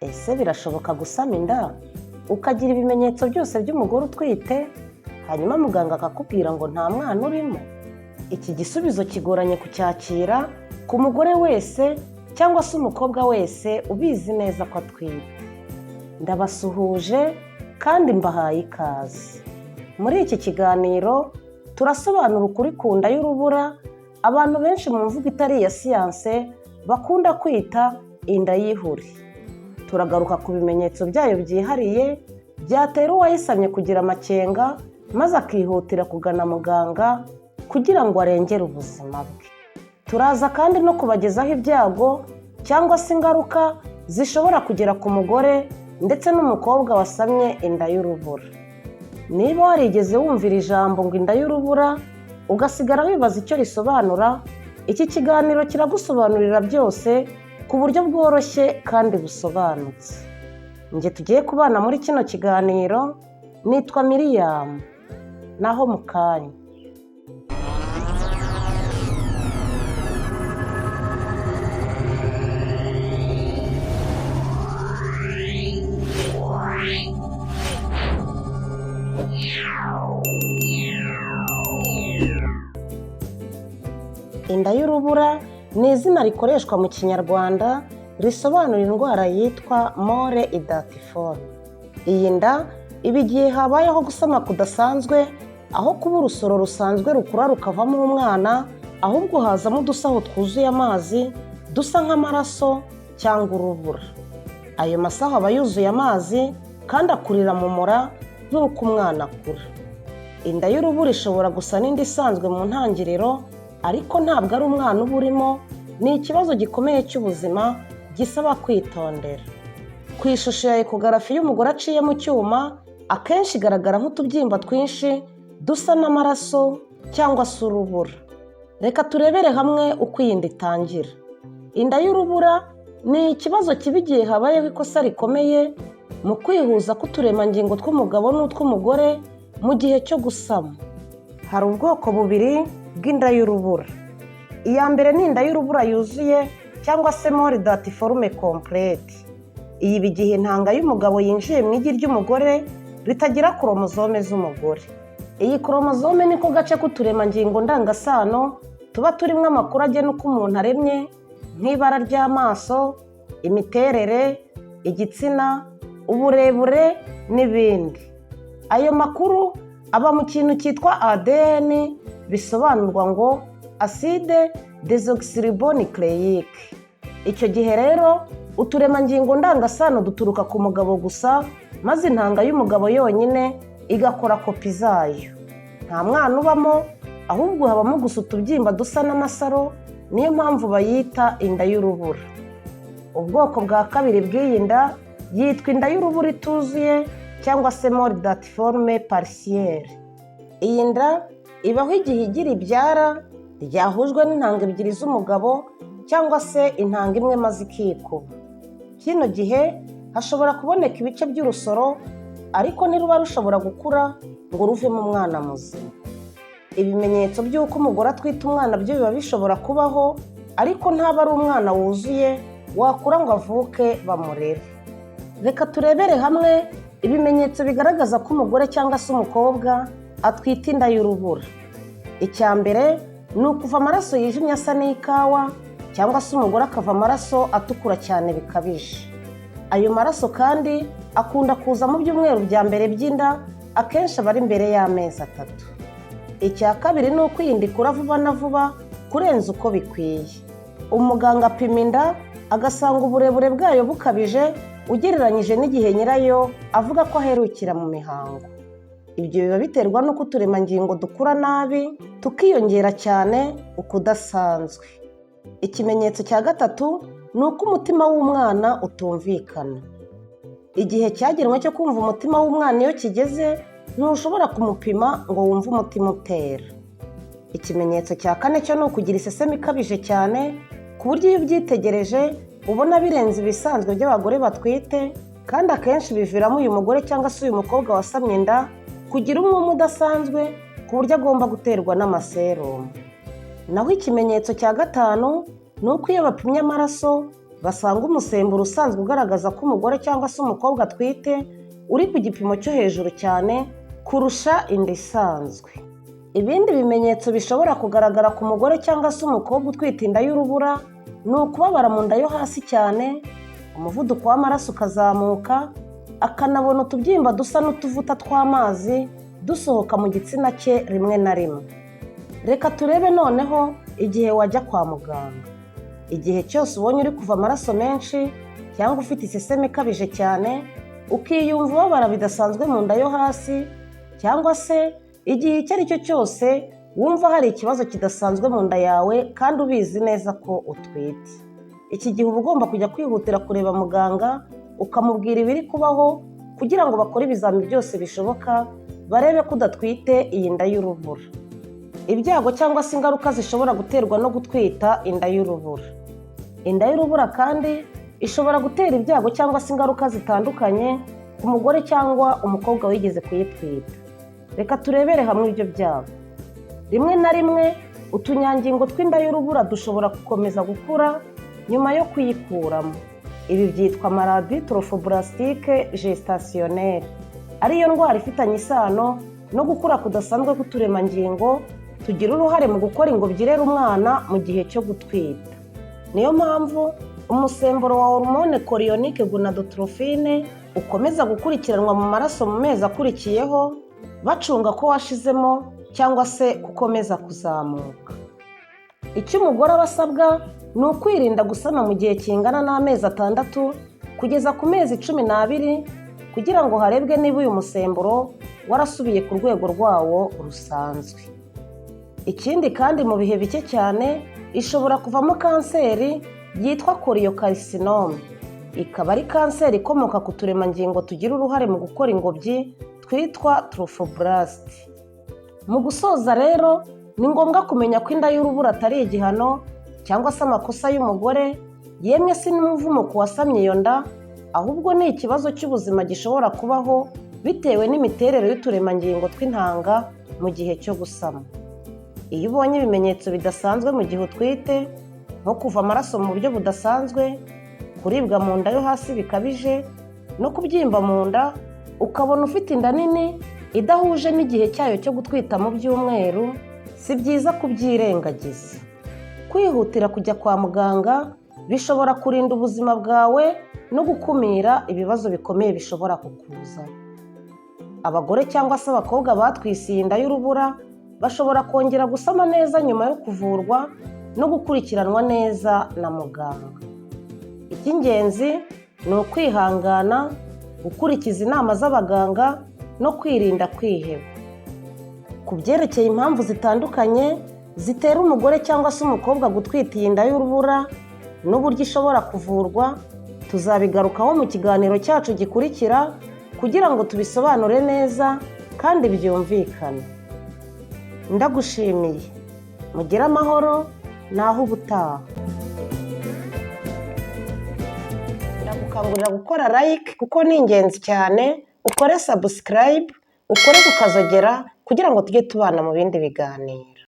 Ese birashoboka gusama inda ukagira ibimenyetso byose by'umugore utwite, hanyuma muganga akakubwira ngo nta mwana urimo? Iki gisubizo kigoranye kucyakira ku mugore wese cyangwa se umukobwa wese ubizi neza ko atwite. Ndabasuhuje kandi mbahaye ikaze. Muri iki kiganiro turasobanura ukuri ku nda y'urubura, abantu benshi mu mvugo itari iya siyanse bakunda kwita inda y'ihuri. Turagaruka ku bimenyetso byayo byihariye byatera uwayisamye kugira amakenga, maze akihutira kugana muganga kugira ngo arengere ubuzima bwe. Turaza kandi no kubagezaho ibyago cyangwa se ingaruka zishobora kugera ku mugore ndetse n'umukobwa wasamye inda y'urubura. Niba warigeze wumvira ijambo ngo inda y'urubura, ugasigara wibaza icyo risobanura, iki kiganiro kiragusobanurira byose ku buryo bworoshye kandi busobanutse. Njye tugiye kubana muri kino kiganiro nitwa Miriam, naho mu kanya. Inda y'urubura ni izina rikoreshwa mu Kinyarwanda risobanura indwara yitwa mole hydatidiforme. Iyi nda iba igihe habayeho gusama kudasanzwe, aho kuba urusoro rusanzwe rukura rukavamo umwana, ahubwo hazamo udusaho twuzuye amazi dusa nk'amaraso cyangwa urubura. Ayo masaho aba yuzuye amazi kandi akurira mu mura nk'uko umwana akura. Inda y'urubura ishobora gusa n'indi isanzwe mu ntangiriro, ariko ntabwo ari umwana uba urimo, ni ikibazo gikomeye cy'ubuzima gisaba kwitondera. Ku ishusho ya ekogarafi y'umugore aciye mu cyuma, akenshi igaragara nk'utubyimba twinshi dusa n'amaraso cyangwa se urubura. Reka turebere hamwe uko iyi nda itangira. Inda y'urubura ni ikibazo kiba igihe habayeho ikosa rikomeye mu kwihuza k'uturemangingo tw'umugabo n'utw'umugore mu gihe cyo gusama. Hari ubwoko bubiri bw'inda y'urubura. Iya mbere ni inda y'urubura yuzuye cyangwa se mole hydatidiforme complète. Iyi iba igihe intanga y'umugabo yinjiye mu igi ry'umugore ritagira koromozome z'umugore. Iyi koromozome niko gace k'uturemangingo ndangasano tuba turimo amakuru agena uko umuntu aremye, nk'ibara ry'amaso, imiterere, igitsina, uburebure n'ibindi. Ayo makuru aba mu kintu cyitwa ADN, bisobanurwa ngo acide désoxyribonucléique. Icyo gihe rero uturemangingo ndangasano duturuka ku mugabo gusa, maze intanga y'umugabo yonyine igakora kopi zayo. Nta mwana ubamo, ahubwo habamo gusa utubyimba dusa n'amasaro, niyo mpamvu bayita inda y'urubura. Ubwoko bwa kabiri bw'iyi nda yitwa inda y'urubura ituzuye cyangwa se mole hydatidiforme partielle. Iyi nda ibaho igihe igi ribyara ryahujwe n'intanga ebyiri z'umugabo cyangwa se intanga imwe maze ikikuba. Kino gihe hashobora kuboneka ibice by'urusoro, ariko ntiruba rushobora gukura ngo ruvemo umwana muzima. Ibimenyetso by'uko umugore atwite umwana byo biba bishobora kubaho, ariko ntaba ari umwana wuzuye wakura ngo avuke bamurere. Reka turebere hamwe ibimenyetso bigaragaza ko umugore cyangwa se umukobwa atwite inda y'urubura. Icya mbere ni ukuva amaraso yijimye asa n'ikawa, cyangwa se umugore akava amaraso atukura cyane bikabije. Ayo maraso kandi akunda kuza mu byumweru bya mbere by'inda, akenshi aba ari mbere y'amezi 3. Icya kabiri ni uko iyi nda ikura vuba na vuba kurenza uko bikwiye. Umuganga apima inda agasanga uburebure bwayo bukabije ugereranyije n'igihe nyirayo avuga ko aherukira mu mihango. Ibyo biba biterwa n'uko uturemangingo dukura nabi tukiyongera cyane ukudasanzwe. Ikimenyetso cya gatatu ni uko umutima w'umwana utumvikana. Igihe cyagenwe cyo kumva umutima w'umwana iyo kigeze, ntushobora kumupima ngo wumve umutima utera. Ikimenyetso cya kane cyo ni ukugira isesemi ikabije cyane, ku buryo iyo ubyitegereje ubona birenze ibisanzwe by'abagore batwite, kandi akenshi biviramo uyu mugore cyangwa se uyu mukobwa wasamye inda kugira umwuma udasanzwe ku buryo agomba guterwa n'amaserumu. Naho ikimenyetso cya gatanu ni uko iyo bapimye amaraso basanga umusemburo usanzwe ugaragaza ko umugore cyangwa se umukobwa atwite uri ku gipimo cyo hejuru cyane kurusha inda isanzwe. Ibindi bimenyetso bishobora kugaragara ku mugore cyangwa se umukobwa utwite inda y'urubura ni ukubabara mu nda yo hasi cyane, umuvuduko w'amaraso ukazamuka, akanabona utubyimba dusa n'utuvuta tw'amazi dusohoka mu gitsina cye rimwe na rimwe. Reka turebe noneho igihe wajya kwa muganga. Igihe cyose ubonye uri kuva amaraso menshi cyangwa ufite iseseme ikabije cyane, ukiyumva ubabara bidasanzwe mu nda yo hasi, cyangwa se igihe icyo ari cyo cyose wumva hari ikibazo kidasanzwe mu nda yawe kandi ubizi neza ko utwite. Iki gihe uba ugomba kujya kwihutira kureba muganga, ukamubwira ibiri kubaho kugira ngo bakore ibizami byose bishoboka barebe ko udatwite iyi nda y'urubura. Ibyago cyangwa se ingaruka zishobora guterwa no gutwita inda y'urubura. Inda y'urubura kandi ishobora gutera ibyago cyangwa se ingaruka zitandukanye ku mugore cyangwa umukobwa wigeze kuyitwita. Reka turebere hamwe ibyo byago. Rimwe na rimwe utunyangingo tw'inda y'urubura dushobora gukomeza gukura nyuma yo kuyikuramo. Ibi byitwa maladie trophoblastique gestationnelle, ariyo ndwara ifitanye isano no gukura kudasanzwe k'uturemangingo tugira uruhare mu gukora ingobyi irera umwana mu gihe cyo gutwita. Niyo mpamvu umusemburo wa hormone chorionique gonadotrophine ukomeza gukurikiranwa mu maraso mu mezi akurikiyeho, bacunga ko washizemo cyangwa se ukomeza kuzamuka. Icyo umugore aba asabwa ni ukwirinda gusama mu gihe kingana n'amezi 6 kugeza ku mezi 12, kugira ngo harebwe niba uyu musemburo warasubiye ku rwego rwawo rusanzwe. Ikindi kandi, mu bihe bike cyane ishobora kuvamo kanseri yitwa choriocarcinome, ikaba ari kanseri ikomoka ku turemangingo tugira uruhare mu gukora ingobyi twitwa trophoblast. Mu gusoza rero, ni ngombwa kumenya ko inda y'urubura atari igihano cyangwa se amakosa y'umugore, yemwe si n'umuvumo ku wasamye iyo nda, ahubwo ni ikibazo cy'ubuzima gishobora kubaho bitewe n'imiterere y'uturemangingo tw'intanga mu gihe cyo gusama. Iyo ubonye ibimenyetso bidasanzwe mu gihe utwite, nko kuva amaraso mu buryo budasanzwe, kuribwa mu nda yo hasi bikabije no kubyimba mu nda, ukabona ufite inda nini idahuje n'igihe cyayo cyo gutwita mu byumweru, si byiza kubyirengagiza. Kwihutira kujya kwa muganga bishobora kurinda ubuzima bwawe no gukumira ibibazo bikomeye bishobora kukuzaho. Abagore cyangwa se abakobwa batwise iyi nda y'urubura bashobora kongera gusama neza nyuma yo kuvurwa no gukurikiranwa neza na muganga. Icy'ingenzi ni ukwihangana, gukurikiza inama z'abaganga no kwirinda kwiheba. Ku byerekeye impamvu zitandukanye zitera umugore cyangwa se umukobwa gutwita iyi nda y'urubura n'uburyo ishobora kuvurwa, tuzabigarukaho mu kiganiro cyacu gikurikira kugira ngo tubisobanure neza kandi byumvikane. Ndagushimiye, mugire amahoro, naho ubutaha. Ndagukangurira gukora like kuko ni ingenzi cyane, ukore subscribe, ukore ku kazogera kugira ngo tujye tubana mu bindi biganiro.